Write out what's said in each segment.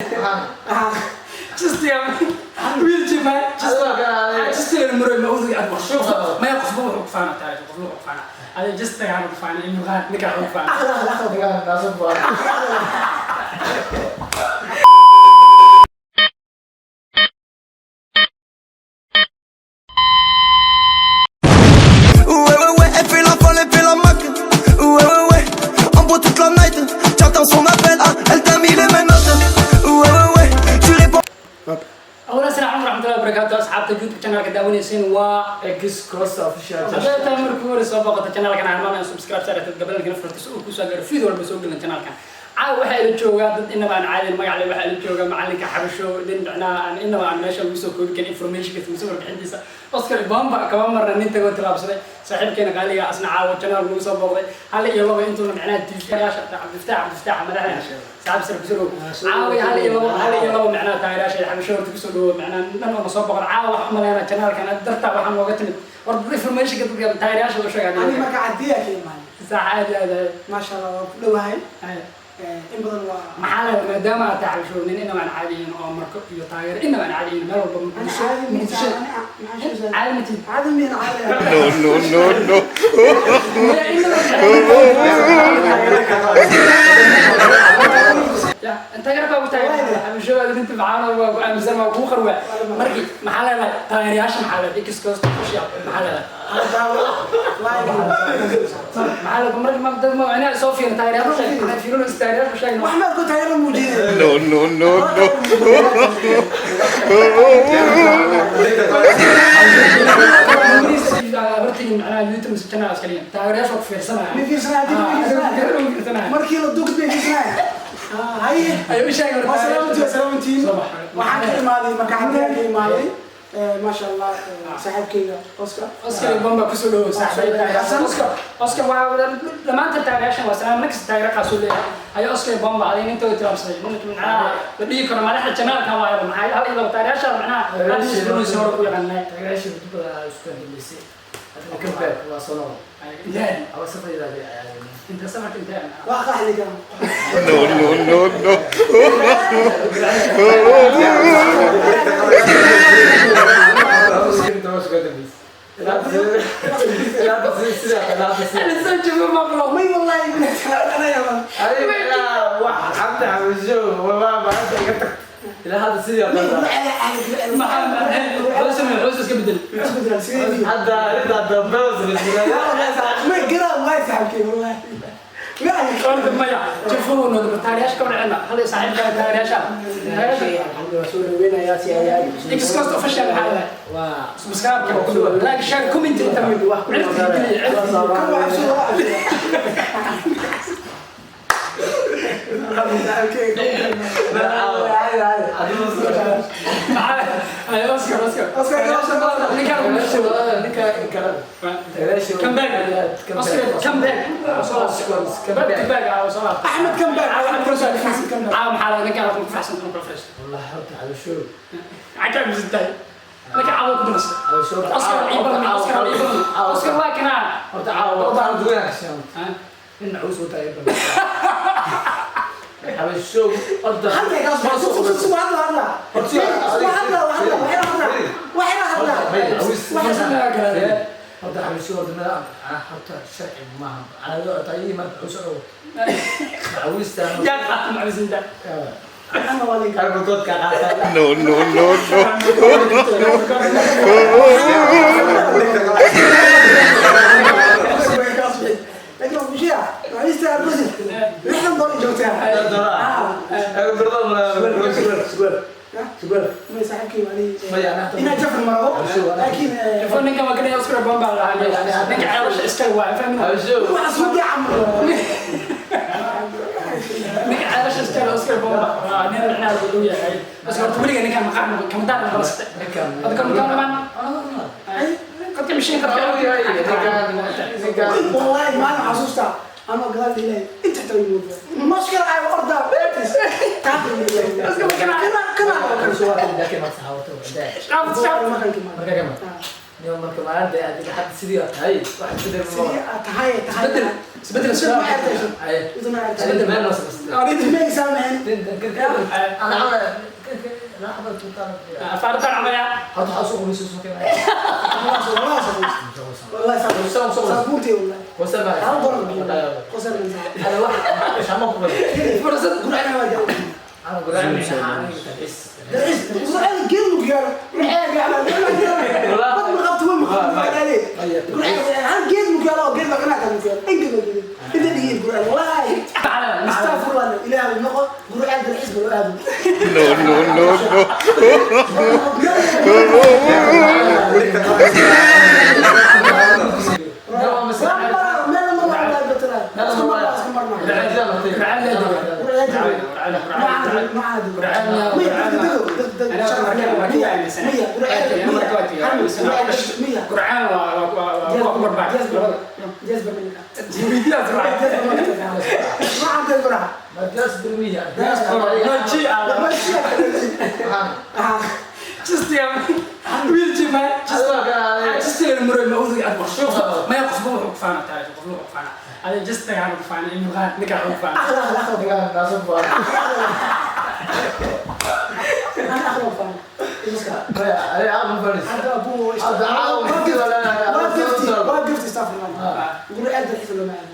Just wiil jima just muro ma udu ad maya, qofba wuxuu ku faana tahay, qofba wuxuu ku faana ade just tagaan ku faana imurqaan ninka wuxuu ku faana. Ouais, ouais, ouais, elle fait la folle, elle fait la mac. Ouais, ouais, ouais, on boit toute la night. Tu attends son appel, ah, elle t'a mis les menottes. Ouais, ouais, ouais, tu réponds. Awala, asalaamu calaykum waraxmatullahi wabarakaatu. Asxaabta YouTube channelka daawanaysiin waa hadday tahay markii hore soo booqata channelkan, armaan subscribe saaratid, gabalkana furtis uu kusoo gaaro video walba soo gelin channelkan. Caawa waxaa ila joogaa dad inaba aan caadin magac leh. Waxaa ila jooga macalinka Xabasho, nin micnaha aan inaba aan meesha lagu soo koobi karin informationkiisa mise warbixintiisa. Oscar Bomba kama marna, nin tagoo tilaabsaday, saaxiibkeena qaaliga asna caawa channel lagu soo booqday. Hal iyo laba intuuna micnaha TV-yaasha Cabdifataax, Cabdifataax madaxda saaxiib sare kusoo dhowo. Caawa hal iyo labo, hal iyo labo micnaha taageerayaasha Xabasho horta kusoo dhowo, micnaha dhan oo soo booqday caawa. Waxaan umaleynaa channelkan dartaa waxaa nooga timid war informationka dadka taageerayaasha u sheegaa. Ani marka cadiya ka imaanay. Sax, aad iyo aad. Maasha Allah, waan ku dhowahay in badan waa. Maxaa la maadaama aad tahay Xabasho, nin inaba aan caadiyin oo marko iyo taageero inaba aan caadiyin meel walba Muqdisho, Muqdisho caadi ma tihid. Caadi miin caadi. No, no, no, no. Ya taageero baa ku taageer Xabasho, aad inta macaan waa ku aaminsan, waa kugu qarwaa. Markii maxaa leedahay taageerayaasha? Maxaa leedahay X Coast Official? Maxaa leedahay? Maxaa leedahay markii ma dad ma inaa soo fiirin taageerayaasha sheeg, maxaa fiirin taageerayaasha sheeg. Wax maad ku taageero muujinay. No, no, no, no. Hortagin macnaha YouTube mise channel iska dhigan taageerayaasha waa ku fiirsanaya. Mi fiirsanaya, dib mi fiirsanaya. Fiirsanaya. Markii la dugd bay fiirsanaya. Haye. Ay u sheeg. Waa salaamantiin, waa salaamantiin. Soo bax. Waxaan ka imaaday marka cadiya ka imaaday, maasha Allah, saaxiibkayga Oscar. Oscar Bomba kusoo dhawow saaxiib. Oscar, Oscar waa dhammaantan taageerayaashan waa salaam, ninkas taageero qaas uu leeyahay. Ayo Oscar Bomba, adiga ninta way tilaabsaday, ninka macnaha la dhihi karo madaxda channelka waayo. Maxay hal iyo laba taageerayaasha macnaha hadda isburusi hore ku yaqaanay? Ilaali inta safarka intee? Waa qaxli kan. No, no, no, no. Soo joogo maqlo. May wallahi anaya. Maxaa wuxuu iska bedel? Isbedel sidee? May garaa wallahi saaxiibkayga wallahi. Horta maya jufuu noqdo taageerayaasha ka warcena hal saaxiibka taageerayaasha X Coast Official maxaa leedahay? Subscribe ka ku dhawaad, like, share, comment, inta wax Kan waa cabsi, waa cabsi. Maxaa Oscar, Oscar. Oscar, Oscar, Oscar. Ninkaan come back, Oscar, come back, back to back ah soo laabtay. Axmed come back. Axmed come back. Caawa maxaa leedahay ninkaan ku faraxsan inuu kula fariisto? Cajab misintahay ninka caawa ku danasta Oscar ciibadan, Oscar ciibadan, Oscar waa kanaa. Hadda kaas soo hadla hadla. Soo hadla hadla waxay hadla. Waxay hadla. Horta Xabasho horta meel horta sharci maaha caado taa ii marka xusho macawiista. Yaa qaata macbisinta? Ana waa linka. No, no, no, no. Laakiin waa bishiya. Macawiista arbusi. $60 joogtaa. May saaxiibkay waa inaa jafar maro. Laakiin ninka waa kanaya Oscar Bomba lahaa, ninka ceelasha iska waa fahmin. waxa soo daaca. Ninka ceelasha iska Oscar Bomba waa nin micnaha lagu dhow yahay Oscar. Horta weliga ninkaan maqaan kama daan balasta hadda kan kan dhamaan qadka mishiin qadka. Wallahi maalin xasuustaa anoo gadaal ilaahay inta xitaa way moodaa mushkil ay ordaa beertis. Oscar ma kana kana kana. Shaaf shaaf. Niyo marka maalinta adiga hadda sidii aad tahay wax isbedel ma Sidii aad tahay tahay. Isbedel Isbedel ma xirtay. Ay. Isbedel ma xirtay. Isbedel meel noo samaystay. Ma isaamayn. أنا عمل لا حضرت Afaartan camaya. هذا حاسوق بيسوس مكان والله والله وسام صار. صور صابونتي والله. وسام هذا ضرب. قصر من ساعة. أنا واحد مش عم أقبل Fursad. قول أنا ما جاوب. أنا أقول أنا تحس قرعان قلب قال قرعان قال ما غبت وين ما عليه قرعان قلب قال قلب قناة قال انقل انت اللي قرعان والله استغفر الله اله النقط قرعان الحزب ولا هذا. No, no, no, no. ما عاد Qur'aan waa ku barbaar. جذبة منك. Jibidiyaas raac. ما عاد القرعة. ما جالس بالمية. ما Jistiga wiil jima. Jistiga muray ma udu ad wax. Ma qofba wuxuu ku faana tahay qofba wuxuu ku faana. Adiga jistiga aan ku faana inuu qaad ninka ku faana. أخذ أخذ أخذ. أنا أخذ فاهم. هذا أبوه. ما قفت استغفر الله. يقول عاد الحزب ولا ما عاد.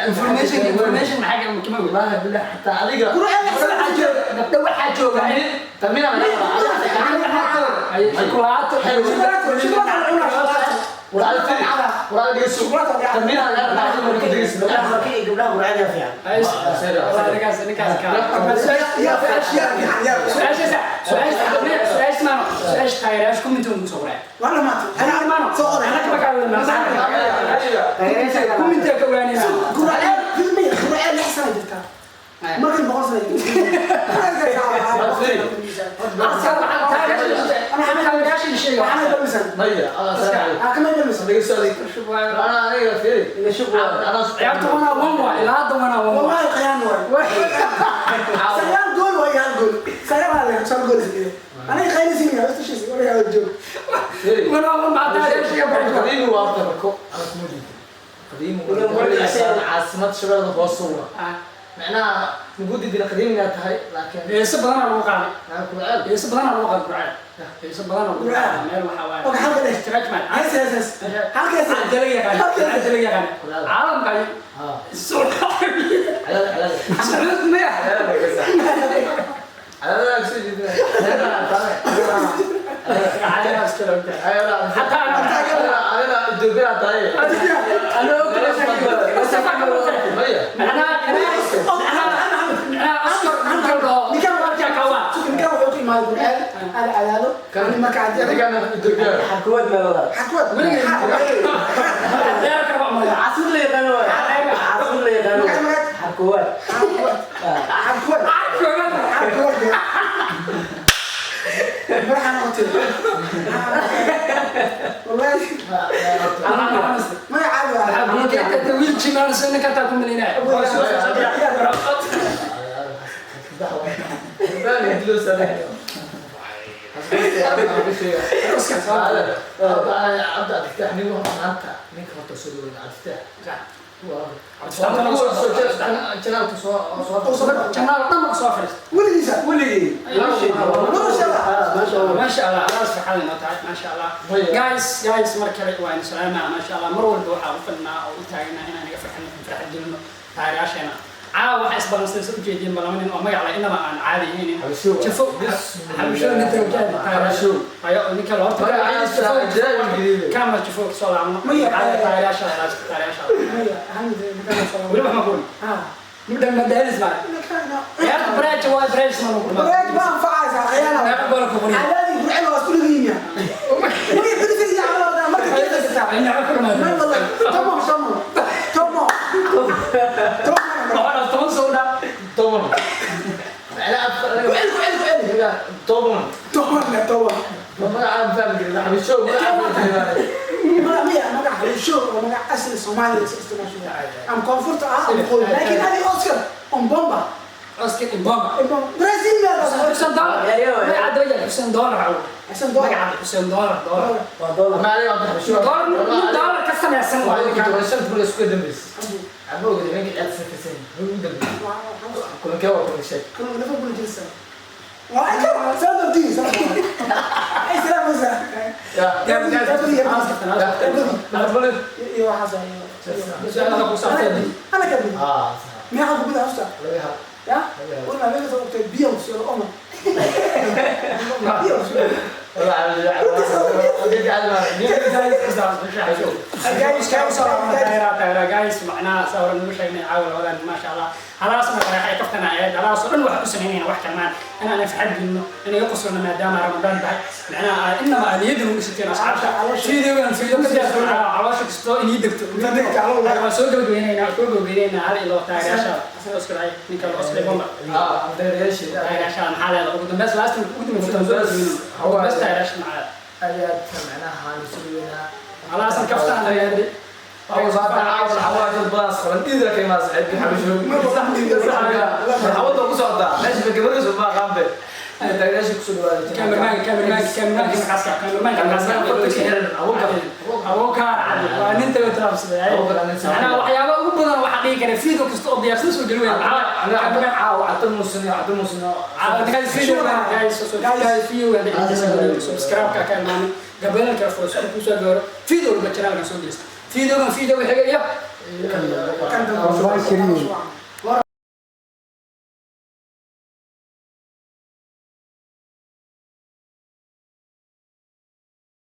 Information maxaa ka kama والله بالله حتى عليك gabdho waxaa jooga تمينا shukulaato. Ninkaas ninkaas ka su-aasha maano su-aasha taageerayaasha comment ugu soo qoray. والله ما أنا maano صور. anaka ma kaadana comment ka ogaanayna. قرعان في المية قرعان لحسن جبتها. ما كنت بقول taageerayaasha sheega. أنا بلمسن. أنا بلمسن. Ciyaarta wana wan waa ilaa hadda wana wan waa. والله قيام واي. سيان جول ويا جول. سيان هذا صار جول سيدي. أنا خايف سيدي بس شو سيدي ولا جول. Wana wan baa taageerayaasha sheega. قديم وارتبكو انا كمودي قديم عاصمة شباب هوسوا معناها نقول دي قديم انها تهي لكن Heeso badanaa lagu qaaday. انا كل Heeso badanaa lagu qaaday Qur'aan. Heeso badanaa lagu qaaday meel waxaa waaye. Okay, halka leh. Stretch man. هس هس هس. halka هس. Cadda laga yaqaan. Cadda laga yaqaan. Caalamka ayuu ها soo على على Sacuud maya. على على سجد Caalamkaas kale ogtahay. Xataa على الدبيرة طيب أنا معناها معناها أصغر من كل markaa شوف كان وحوقي ما يقول هذا على هذا كان ما كان الدبيرة حكوات ما ولا حكوت. deerka waa maya. عصر لي قنوات عصر لي قنوات حكوات حكوت. حكوت. والله ما يعرف. Wiil jimaanaysa ninka taa ku malaynaya. عبد الفتاح نيو maanta ninka horta soo dhaweyn Cabdi Fataax Janaal dhan ma soo fariista. ولدي ولي ما شاء الله الله سبحانه وتعالى ما شاء الله. Guys guys mar kale waa in salaama ma sha Allah mar walba waxaa u fadhinaa oo u taagnaa inaan naga farxino farxad gelino taageerayaasheena. Caawa waxaa isbalansan soo ujeediyeen balama nin oo magac leh inaba aan caadi ahayn. Jafo xabasho ninka taageerayaashu ayo ninka la horta kaamara jafo soo laabno taageerayaasha taageerayaasha weli wax ma kuulin midhan ma daalis ma ciyaarta baraaja waa baraaja ma lagu بريد ما انفعز عياله meeqa gool ku qorin علاوي برعي واسكول غينيا وي بريد يا علاوي مركز كده ina ku ما dhamaatay والله تمام تمام تمام تمام waxaa toban soo dhaa toban وعلك وعلك وعلك toban تمام تمام magacaan fahmi karin xabasho magacaan Magac miya, magac xabasho oo magac asli Soomaali isticmaasho am koonfurta ah am qoy, laakiin adi Oscar Ombomba. Oscar Mbomba. Brazil baa. Xuseen Dollar. Magaca dooya Xuseen Dollar. Xuseen Dollar. Magaca Xuseen Dollar, Dollar. Waa dollar. Ma adiga waa xabasho. Dollar, nin dollar ka samaysan waa ninkan. Doorashada kula isku dambeysay. Ama ogid habeenkii ciyaarta safaysan. Ugu dambeysay. Kulankee waa kulan sheeg. كانوا ليفربول جلسة وأنا سألت دي أي سلام وزع. Ya. Liverpool. إيوه حسن. Su'aalaha ku saabsan. أنا كبير. Ah, sax. ما ياخذ بيها حسن. Laga hab. يا قلنا ما ياخذ بيها وسير أمه بيها وسير. Guys, guys, taageera guys, macnaha sawir nuu sheegnay caawa labadan, maasha Allah, halaasna qaraxay kaftana ahayd. Halaas oo dhan wax u samaynayna wax kalmaan inaan farxad gelino, inaan iga qoslno, maadaama Ramadaan tahay, macnaha inama aad niyadda ugu siteen asxaabta fiidiyogan fiidiyo ka diyaarsan caloosha kastoo inii degto. Waan soo gabagabeynaynaa, soo gabagabeynaynaa. Hal iyo labo taageerayaasha Oscar ay ninka la Oscar Bomba, taageerayaasha maxaa leedahay ugu dambeys? Last, ugu dambeys, ugu dambeys, taageerayaasha maxaa? Halaasan kaftaan taageeradi. Cameraman, cameraman, cameraman maxaaska, cameraman maxaaska, Abuukar Cali waa nin tago talaabsaday. Macnaha waxyaaba ugu badan waxaa dhihi kara video kasta oo diyaarsan soo gelin weyn. Subscribe ka ilmaamin, gabalka furo si uu kusoo gaaro video walba channelkan soo gelista. Videogan video xiga iyo كان Ramadan Kareem.